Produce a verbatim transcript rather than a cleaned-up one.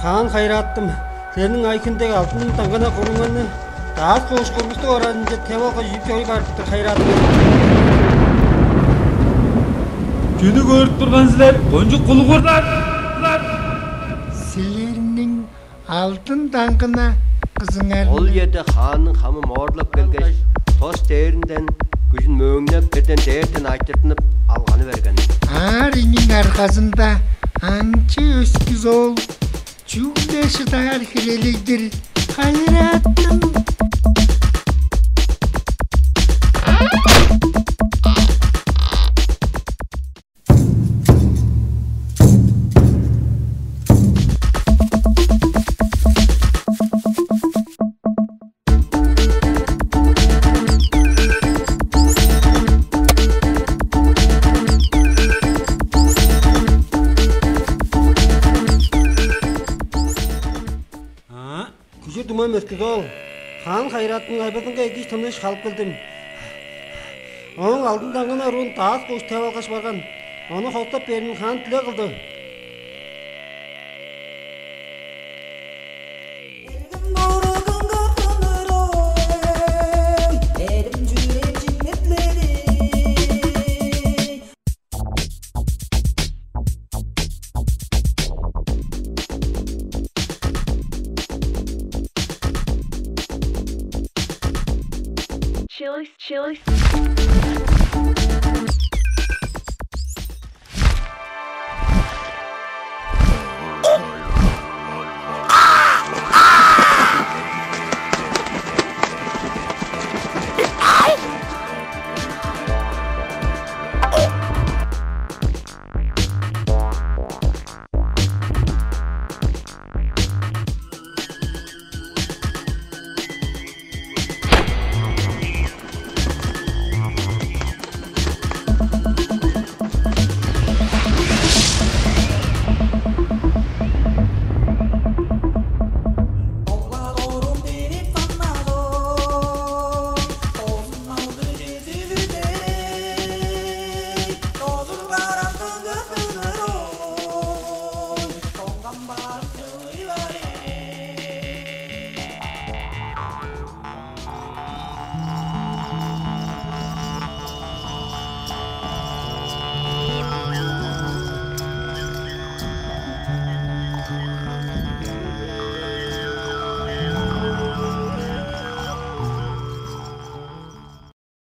Хаан Хайыраттым, силерниң ай-хүн дег алдын даңгана куруңарны даас коош кургустуг оразынче теп алгаш, үжүп чоруй барып-тыр, Хайыраттым. Чүнү көрүп турган силер, кончуг кулугурлар? Силерниң алдын даңгына кызыңар. Ол черде хаанның хамы моорлап келгеш, тос дээринден күжүн мөөңнеп, бирден дээртен айтыртынып алганы берген. Аар иниң аргазында аңчы өскүс ол чүгле шыдаар хирелиг-дир, Хайыраттым. Күжүр дуңмам өскүс ол. Хаан Хайыраттың айбазынга эгиш тыныш халып келдим. Ооң алдын даңгына уруун даас куш теп алгаш барган. Ону хостап бээрин хаан дилег кылды. Chilies, chilies.